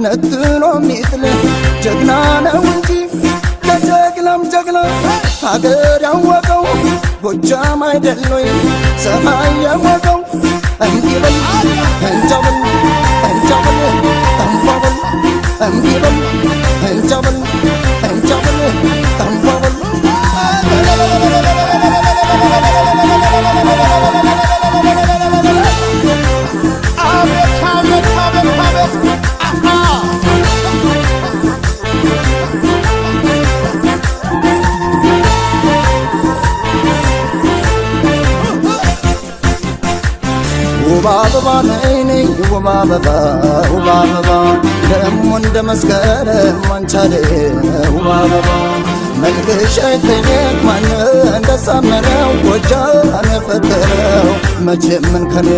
ነጥሎ ሚጥል ጀግና ነው እንጂ ከጀግናም ጀግና ሀገር ያወቀው ጎጃም አይደሎይ ፀሐይ የሞቀው። እምቢ በል እንጃ በል፣ እንጃ በል እምቧ በል፣ እምቢ በል እንጃ በል፣ እንጃ በል እምቧ በል። አቤት አቤት አቤት አቤት አሃ። ውብ አበባ ነይ ነይ ውብ አበባ፣ ውብ አበባ ደሞ እንደ መስከረም አንቻለ ውብ አበባ መልክሽ አይጠየቅ ማን እንዳሳመረው ጎጃም የፈጠረው መቼም እንከን።